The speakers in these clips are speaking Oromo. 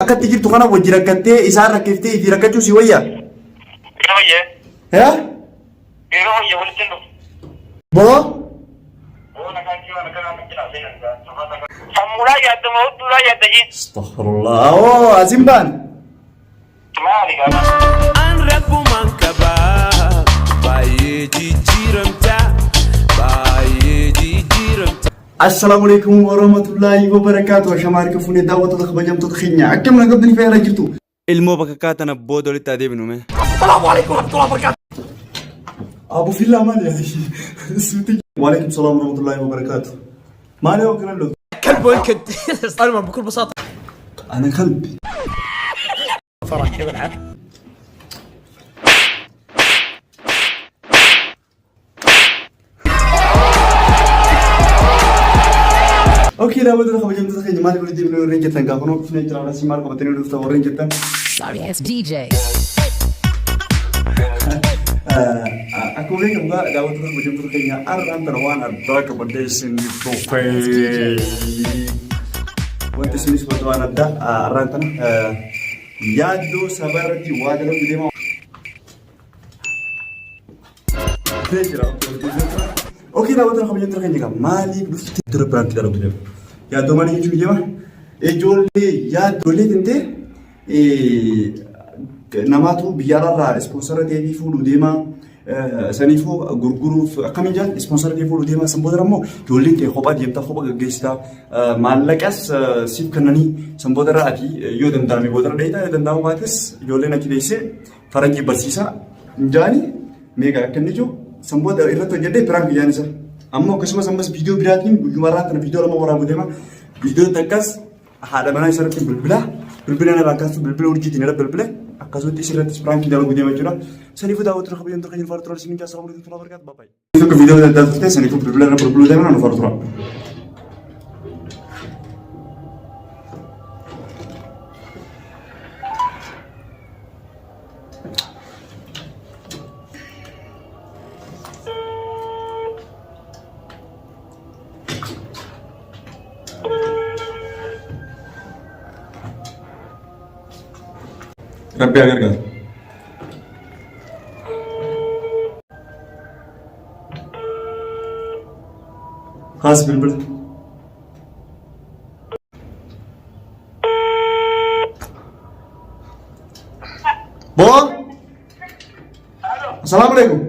Akka itti jirtu kana wajji rakkattee isaan rakkiftee ifii rakkachuu si wayya. Yeroo wayya. Hee? Yeroo wayya walitti hin dhufu. Boo? Boo nagaan jiru akka nama jira Sammuudhaa yaaddama hodhuudhaa yaadda jee. Astaghfirullah. Oo asin baan. Maali gaafa? An rabbumaan qabaa baay'ee jijjiiramta baay'ee jijjiiramta. Assalaamu alaikum warahmatullahi wabarakaatu. Ashamaa harka fuunee daawwattoota kabajamtoota keenya. Akkam na qabdanii fayyaa jirtu? Ilmoo bakakkaa tana booda walitti adeemnu mee. Abu Fillaa maali yaa? Suuti. Waalaikum salaam warahmatullahi wabarakaatu. Maali yoo kana loltu? كلب وين كنت؟ المهم بكل بساطه Ana kalbi. فرح كيف الحال؟ Okay daawwattoota kabajamtoota keenya maali walitti deemnee warreen jettan gaafa nuu dhufnee jira asii maal qabatanii dhuftan warreen jettan. Sorry ass DJ. Akkuma beekamu gaa daawwattoota kabajamtoota keenya har'aan tana waan addaa qabadhee isin dhufee. Wanti isinis wanti waan addaa har'aan tana yaaddoo sabaa irratti waa dalagu deema. Dhufee jira. Okay daawwattoota kabajamtoota keenya gaa maaliif dhufte dura biraatti dalagu deema. Yaaddoo maalii jechuun deema? Ijoollee yaaddoolee tintee namaatu biyya alaarraa ispoonsara ta'ee fuudhuu deema. Saniifuu gurguruuf akkamiin jaan ispoonsara ta'ee fuudhuu deema. San booda immoo ijoolleen ta'e kophaa deemtaa kophaa gaggeessita. Maallaqas siif kennanii san booda irra ati yoo danda'ame booda irra dheeytaa yoo danda'amu baates ijoolleen achi teessee faranjii barsiisaa jaani meeqa akka inni jiru san booda irratti hojjedhee piraank jaan isa. Ammoo akkasumas ammas viidiyoo biraatiin guyyuma irraa tana viidiyoo lama waraabuu deema. Viidiyoo takkas haadha manaa isarratti bilbila bilbila irraa kaasu bilbila urjiitiin irra bilbile akkasumatti isirrattis piraankii dalaguu deema jechuudha. Saniifuu daawwattoota kabajamtoota keenya faara turan isiniin jaa salamu alaikum warahmatullahi wabarakatuh. Bye bye. Tokko viidiyoo adda addaa turte saniifuu bilbila irra bilbiluu deemna nu faara tura. Rabbi haa gargaaru. Kaas bilbila. Boo. Assalaamu alaikum.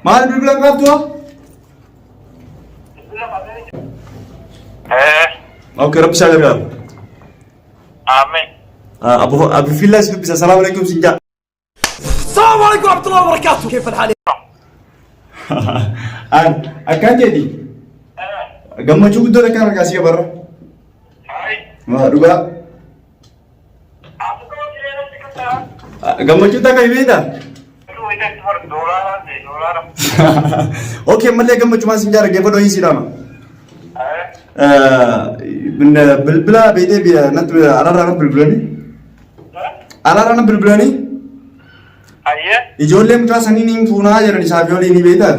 Maal bilbila qabdu? Okay, rabbi isaa gargaaru. Ameen. Abu Abu Fillaa si dubbisa. Salaamu alaikum sin jaa. السلام عليكم ورحمه الله وبركاته كيف الحال؟ An akkaan jedhi. Gammachuu guddoo takka harkaa si barra. Dhugaa. Gammachuu takka himeeta? Okay, ammallee gammachumaan sin jaara geeffadhoo hin siidhaama. Bilbila beetee biyya natti alaarraa na bilbilanii. Alaarraa na bilbilanii. Ijoollee mucaa sanii ni fuunaa jedhan isaaf yoo ni beekta.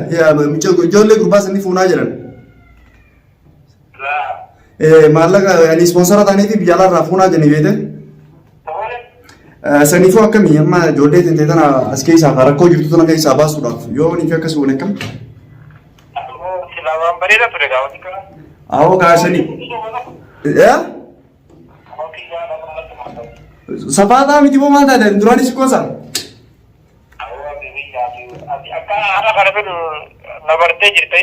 Ijoollee gurbaa sanii fuunaa jedhan. Maallaqa ani ispoonsara ta'anii fi biyya alaarraa fuunaa jedhanii beekte. Saniifuu akkamii amma ijoollee tintee tana as keessaa fi rakkoo jirtu tana keessaa baasuudhaaf yoo nii fi akkasii wal akkam. Silaa waan bareeda ture gaawwati kana. Awoo kaasanii. Safaataa miti moo maal taate duraanis qosa. Akka haala kana fedhu na bartee jirte.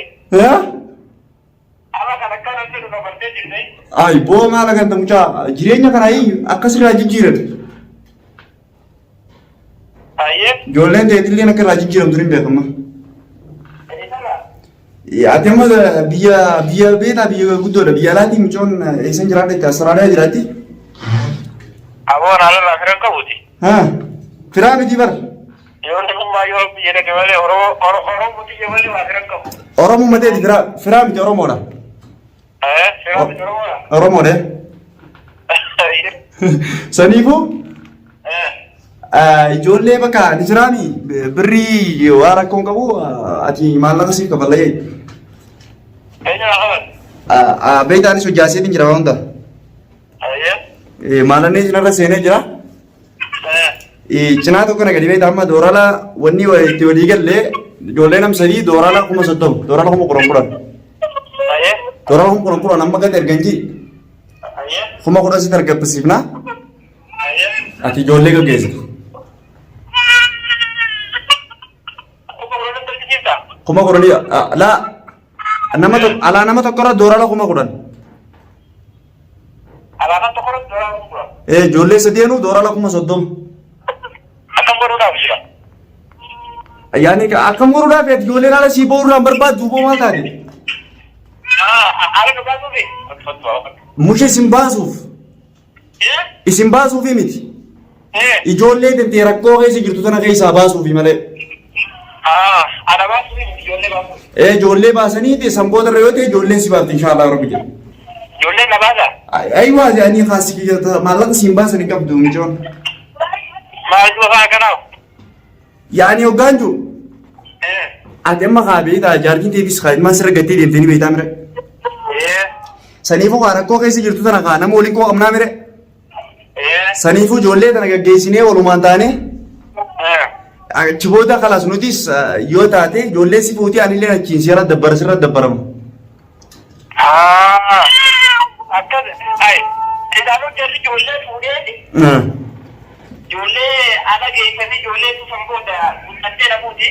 Haala kana akkana fedhu na bartee jirte. Ay boo maal agarta mucaa jireenya kana akkasirraa jijjiiran. Ayyee. Ijoolleen teetilleen akka irraa jijjiiramtu ni beekama. Ati amma biyya biyya beetaa biyya guddoodha biyya alaatii mucoon eessan jiraadha itti Austraaliyaa jiraatti. Aboon haala irraa firan qabuuti. Haa firaa miti bara. Yoo namummaa yoo biyya dhaqe malee Oromoo Oromoo tiyya malee waa firan qabu. Oromoo mateeti firaa firaa miti Oromoodha. Firaa miti Oromoodha. Oromoodha. Saniifuu ijoollee bakka ni jiraami birrii waa rakkoon qabu ati maallaqa siif kafalla jee. Eenyu naa qaban? Beektaanis hojjaaseetiin jira waan hunda. Maalanni isinirra seenee jira. Cinaa tokko na gadi beekta amma doorala wanni itti walii galle ijoollee nam sadii doorala 30,000 doorala 10,000 10,000. Doorala 10,000 10,000 amma gad ergan jii 10,000 sitti argattisiifna. Ati ijoollee gaggeessita. 10,000 laa nama tokko alaa nama tokkorra doorala 10,000. Alaabaan tokko irratti doolaara 10,000. Ee ijoollee sadeenuu doorala 30,000. Akkam godhuudhaaf jira? Yaani akkam godhuudhaaf ati ijoolleen haala sii ba'uurraan barbaaddu boo maal taate? Haala nu baasuufi? Mushee isin baasuuf. Isin baasuufi miti. Ijoollee tantee rakkoo keessa jirtu tana keessaa baasuufi malee. Ana baasuufi ijoollee baasuufi. Ee ijoollee baasanii sanboota irra yoo ta'e ijoolleen si baafti inshaallah rabbi jedha. Ijoolleen na baasa? Ayiwaa jedhanii kaasii kiyya maallaqa siin baasan hin qabdu micoon. Maal duuba kanaaf? Yaani hoggaan jiru ati amma kaa beektaa jaartiin teetis kaa ilmaan sirra gattee deemtee ni beektaa mire. Saniifuu kaa rakkoo keessa jirtu tana kaa nama waliin quba qabnaa mire. Saniifuu ijoollee tana gaggeessinee walumaan taanee achi booda kalaas nutis yoo taate ijoollee si fuutee anillee achiin sirra dabbara sirra dabbarama. Akkas ay ilaaluun jarri ijoollee fuudhee ijoollee ala geessanii ijoollee tufan booda guddattee dhabuuti.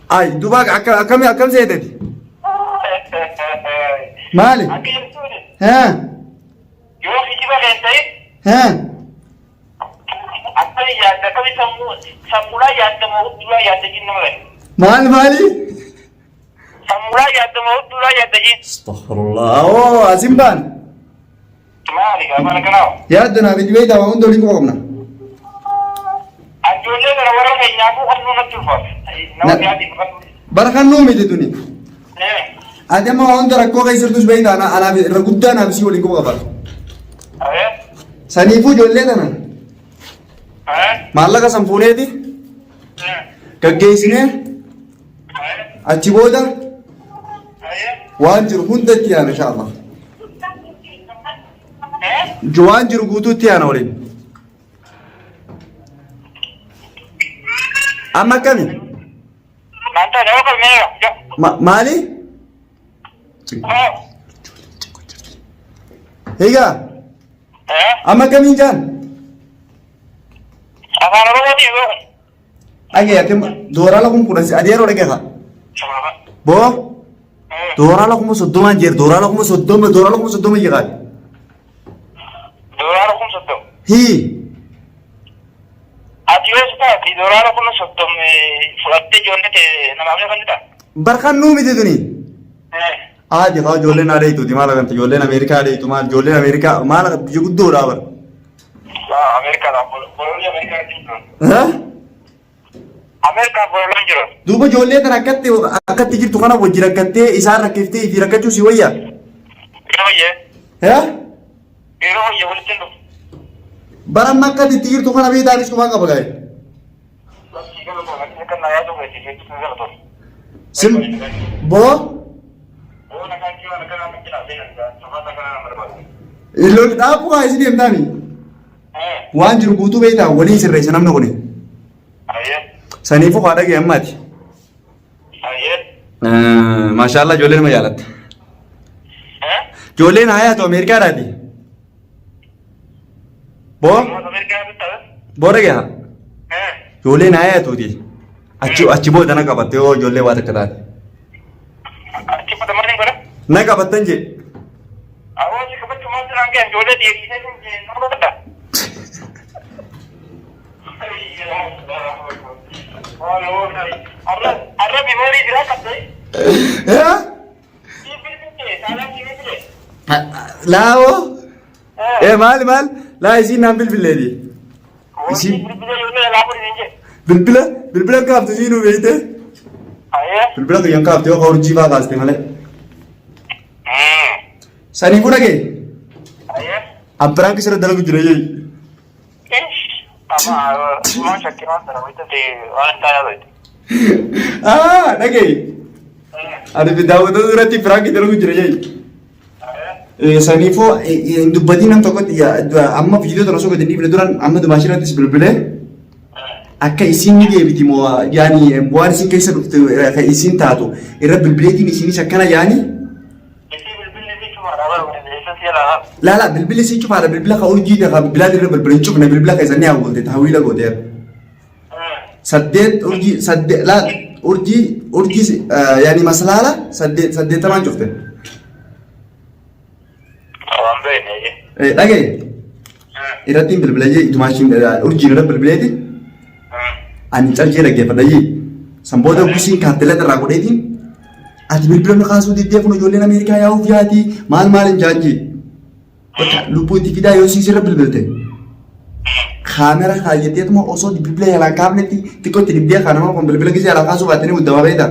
Ay duuba akka akkam akkam seeteti? Maali? Akka jechuun Haa yoo kijiba kan ta'e haa akkami yaadda akkami sammuu sammuudhaan yaadda moo hudduudhaan yaadda jin nama gadi. Maal maali? Sammuudhaan yaadda moo hudduudhaan yaadda jin. Astaghfirullah. Oo asin baan. Maali gaafa akkanaa? Yaadda naaf itti beektaa waan hunda waliin quba qabna. Ijoollee kana warra keenyaafuu qannuu natti ulfaata. Nama biraatiif qannuu. Barkannuu miti tuni. Ati amma waan hunda rakkoo keessa jirtus beektaa anaaf irra guddaa naaf isii waliin quba qaba. Saniifuu ijoollee tana maallaqa san fuuneeti gaggeessinee achi booda waan jiru hunda itti yaana insha Allah. Waan jiru guutuu itti yaana waliin. Amma akkami? Maali? Egaa amma akkamiin jaan? Afaan Oromootiin yoo kun. Dhagee ati doorala kun kudhan si adeeroo dhagee haa. Boo doorala 30,000 jeer doorala 30,000 doorala 30,000 jeeqaa. Doolaara 30,000. Hii. Ati yoo si taate doolaara 30,000 fudhattee ijoollee ta'e namaaf ni kennita? Barkannuu miti tuni. Haati haa ijoolleen adeetuuti maal agarta ijoolleen Ameerikaa adeetu maal ijoolleen Ameerikaa maal agarta biyya guddoodhaa bara. Ameerikaadhaan bololii Ameerikaa jiru. Ha? Ameerikaa bololaan jiru. Duuba ijoollee tana akkatti akkatti jirtu kana wajji rakkattee isaan rakkiftee fi rakkachuu si wayya. Yeroo baay'ee. Ha? Yeroo baay'ee walitti hin dhufu. Bara amma akkatti itti jirtu kana beektaanis qubaan qaba gaa'e. Sim boo Illoon dhaabu haa isin deemtaani. Waan jiru guutuu beektaa waliin sirreessa namni kuni. Saniifuu haa dhagee ammaati. Maashaallah ijoollee nama jaalatta. Ijoolleen haa yaatu Ameerikaadhaati. Boo boo dhagee haa. Ijoolleen haa yaatuuti. Achi achi booda na qabatte yoo ijoollee waa takka taate. Na qabattan jee. Laawoo. Ee maal maal laa isiin naan bilbileeti. Isiin bilbila bilbila kaafte isiin nu beeyte. Bilbila kiyyan kaafte yoo urjii faa kaaste malee. Saniifuu dhagee. Abbiraan kisirra dalagu jira yee. Ah, dhagee. Ani daawwattoota duratti piraanki dalagu jira yee. Saniifuu hin dubbatiin nam tokkotti amma viidiyoo tana osoo gadi hin dhiifne duran amma dumaashirattis bilbilee akka isiin ni deebiti moo yaani waan isin keessa dhufte kan isiin taatu irra bilbileetiin isiinis akkana yaani Isii bilbilli isii cufaadha bara kun eessatti jalaa hafu. laala bilbilli isii cufaadha bilbila ka urjii ka bilbilaa irra bilbila hin cufne bilbila keessa ni hawwalte tahwiila gooteera. Saddeet urjii saddeet laal urjii urjii yaani maslaala saddeet saddeettamaan cufte. Waan beekne. Dhagaye irratti hin bilbila jee dumaashiin urjiin irra bilbileeti ani calcee dhaggeeffadha jee san booda gusiin kaartelee irraa godheetiin ati bilbila nu kaasuu diddee kun ijoolleen Ameerikaa yaa'uuf yaati maal maal hin jaan jee. Bakka lubbuu itti fidaa yoo siin sirra bilbilte. Kaamera kaayyateetuma osoo bilbila yalaan kaafnetti xiqqoo itti dibdee kan nama kun bilbila gisee yalaan kaasuu baattanii muddamaa beektaa.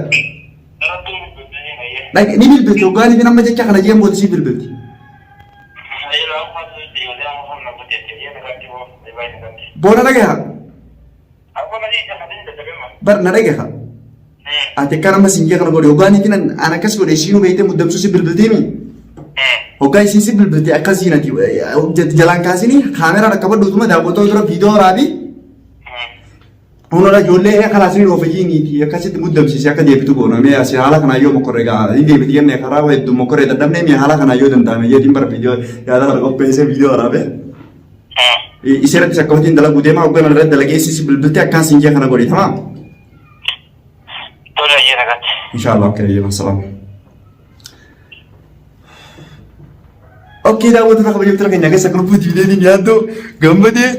Dhaqi ni bilbilti hoggaan ifin amma jecha kana jeen booda sii bilbilti. Boona dhagaha. Bar na dhagaha. Ati akka nama siin jee kana godhe hoggaan ifin an akkas godhe isiinuu beektee muddamsuu si bilbilteemi. Hoggaa isiin si bilbilte akkasiin ati jalaan kaasini kaameraan akka badhuutuma daawwattoota dura viidiyoo waraabi. Hunoodha ijoollee kalaas ni dhoofa jiiniiti akkasitti muddamsiise akka deebitu goona mee asi haala kanaa yoo mokkorre gaa ni deebiti jenne karaa hedduu mokkorree dadhabnee mee haala kanaa yoo danda'ame jeetiin bara viidiyoo yaada kana qopheessee viidiyoo waraabe. Isee irrattis akka hojiin dalaguu deema hoggaa irratti dalagee si bilbilte akkaan siin jee kana godhi tamaam. Tole ayyee nagaatti. Inshallah okay ayyee salaam. Okkee daawwattoota kabajamtoota keenya keessa lubbuu diideetiin yaaddoo gammadee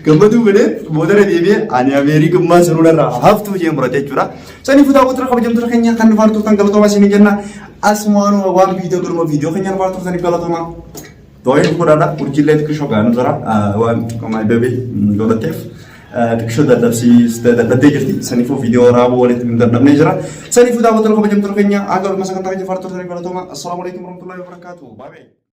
gammaduu godhee boodara deebi'ee ani Ameerikummaa sanuu haftuu jee murate jechuudha. Saniifuu daawwattoota kabajamtoota keenya kan nu faana turtan galatoomaa isiniin jenna. Asumaanuu waan viidiyoo garuma viidiyoo keenya nu faana turtaniif galatoomaa. Dooyin godhaadha urjiilee xiqqishoo gaanu jira waan xiqqoo baby godhatteef xiqqishoo dadhabsiistee dadhabdee jirti. Saniifuu viidiyoo waraabuu walitti nu dadhabnee jira. Saniifuu daawwattoota kabajamtoota keenya akka dhuma sagantaa keenya faana turtaniif galatoomaa. Assalaamu alaikum warahmatullahi wabarakatuh. Bye bye.